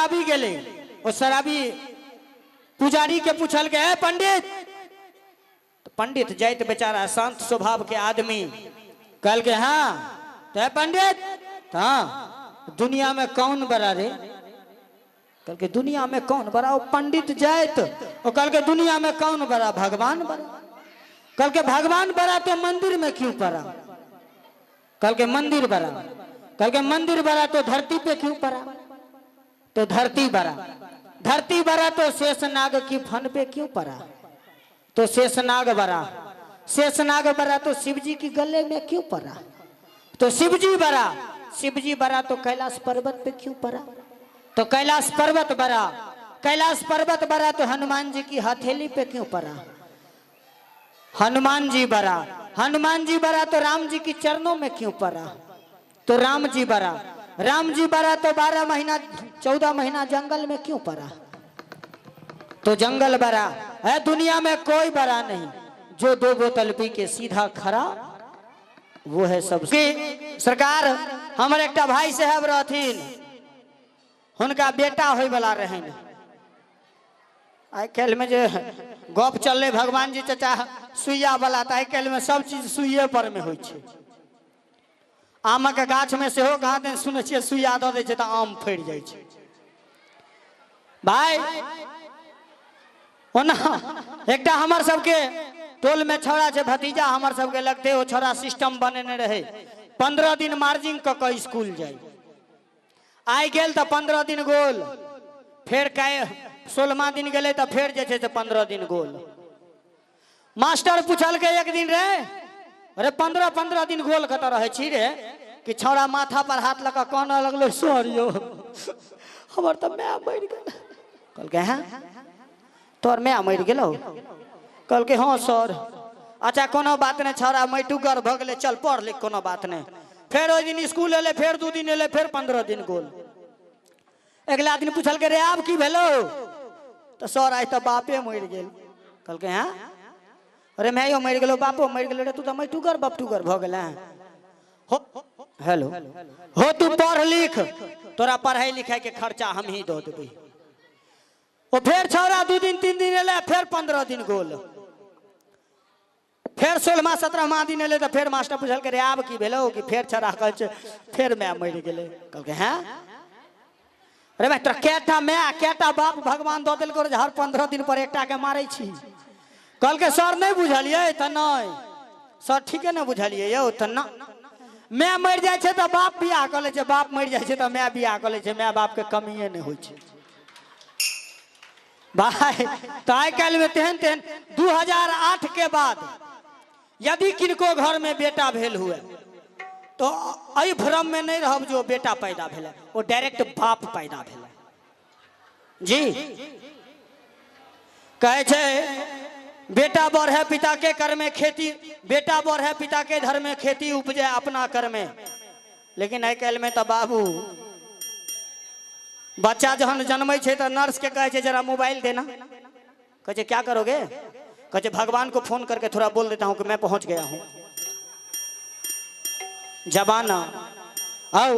शराबी गेलै, ओ शराबी पुजारी के पूछल के, हे पंडित। तो पंडित जाइत बेचारा शांत स्वभाव के आदमी, कहलकै हाँ। तो हे पंडित, हाँ दुनिया में कौन बड़ा रे? कहलकै दुनिया में कौन बड़ा? ओ पंडित जाइत ओ कहलकै दुनिया में कौन बड़ा? भगवान बड़ा। कहलकै भगवान बड़ा तो मंदिर में क्यों पड़ा? कहलकै मंदिर बड़ा। कहलकै मंदिर बड़ा तो धरती पे क्यों पड़ा? तो धरती बड़ा। धरती बड़ा तो शेषनाग की फन पे क्यों पड़ा? तो शेषनाग बड़ा। शेषनाग बड़ा तो शिवजी की गले में क्यों पड़ा? तो शिवजी बड़ा। शिवजी बड़ा तो कैलाश पर्वत पे क्यों पड़ा? तो कैलाश पर्वत बड़ा। कैलाश पर्वत बड़ा तो हनुमान जी की हथेली पे क्यों पड़ा? हनुमान जी बड़ा। हनुमान जी बड़ा तो राम जी की चरणों में क्यों पड़ा? तो राम जी बड़ा। राम जी बड़ा तो 12 महीना 14 महीना जंगल में क्यों पड़ा? तो जंगल बड़ा है। दुनिया में कोई बड़ा नहीं, जो 2 बोतल पी के सीधा खड़ा वो है सब। सरकार हमर एकटा भाई साहब रहथिन, हुनका बेटा होय वाला रहनि। आइ काल्हि में जे गप चललै भगवान जी चाचा सुइया वाला, तऽ आइ काल्हि में सब चीज सुइये पर में होइ छै। आमक गाछ में सेहो कहाँ दिन सुनै छियै सुइया दऽ दै छै तऽ आम फड़ि जाइ छै। भाई ओना एकटा हमर सबके टोल में छौड़ा छै, भतीजा हमर सबके लगते, ओ छौड़ा सिस्टम बनेने रहै, 15 दिन मार्जिंग कऽ कऽ स्कूल जाइ। आइ गेल तऽ 15 दिन गोल, फेर काल्हि 16वां दिन गेलै तऽ फेर जे छै से 15 दिन गोल। मास्टर पुछलकै एक दिन रे, अरे 15-15 दिन गोल कतऽ रहै छी रे? कि छौड़ा माथा पर हाथ लऽ कऽ कानऽ लगलै, सर यौ हमर तऽ माय मरि गेल। कहलकै हैं तोहर माय मरि गेलौ? कहलकै हँ सर। अच्छा कोनो बात नहि छौड़ा मैटुगर भऽ गेलै, चल पढ़ लिख कोनो बात नहि। फेर ओहि दिन स्कूल एलै, फेर 2 दिन एलै, फेर 15 दिन गोल। अगिला दिन पुछलकै रे आब की भेलौ? तऽ सर आइ तऽ बापे मरि गेल। कहलकै हैं अरे मायो मरि गेलौ बापो मरि गेलौ रे, तू तऽ मैटुगर बपटुगर भऽ गेलै हो। हेलो हो तू पढ़ लिख, तोरा पढ़ाई लिखाई के खर्चा हम ही दऽ देबै। ओ फेर छौड़ा 2 दिन 3 दिन एलै, फेर 15 दिन गोल। फेर 16वां 17वां दिन एलै तऽ फेर मास्टर पुछलकै रे आब की भेलौ? कि फेर छौड़ा कहै छै फेर माय मरि गेलै। कहलकै हैं अरे भाई तोरा कएटा माय कएटा बाप भगवान दऽ देलकौ जे हर 15 दिन पर एकटा के मारै छी? कहलकै सर नहि बुझलियै? तऽ नहि सर ठीके नहि बुझलियै यौ। तऽ ना माय मरि जाइ छै तऽ बाप बियाह कऽ लै छै, बाप मरि जाइ छै तऽ माय बियाह कऽ लै छै, माय बाप के कमिए नहि होइ छै भाई। तऽ आइ काल्हि में तेहन तेहन 2008 के बाद यदि किनको घर में बेटा भेल हुए तो एहि भ्रम में नहीं रहब जो बेटा पैदा भेलै, ओ डायरेक्ट बाप पैदा भेलै। जी कहै छै बेटा बढ़े पिता के कर में खेती, बेटा बढ़े पिता के घर में खेती उपजे अपना कर में। लेकिन आइ काल्हि में तऽ बाबू बच्चा जहन जन्मै छै तऽ नर्स के कहै छै जरा मोबाइल देना। कहै छै क्या करोगे? कहै छै भगवान को फोन करके थोड़ा बोल देता हूं कि मैं पहुंच गया हूं। जमाना आओ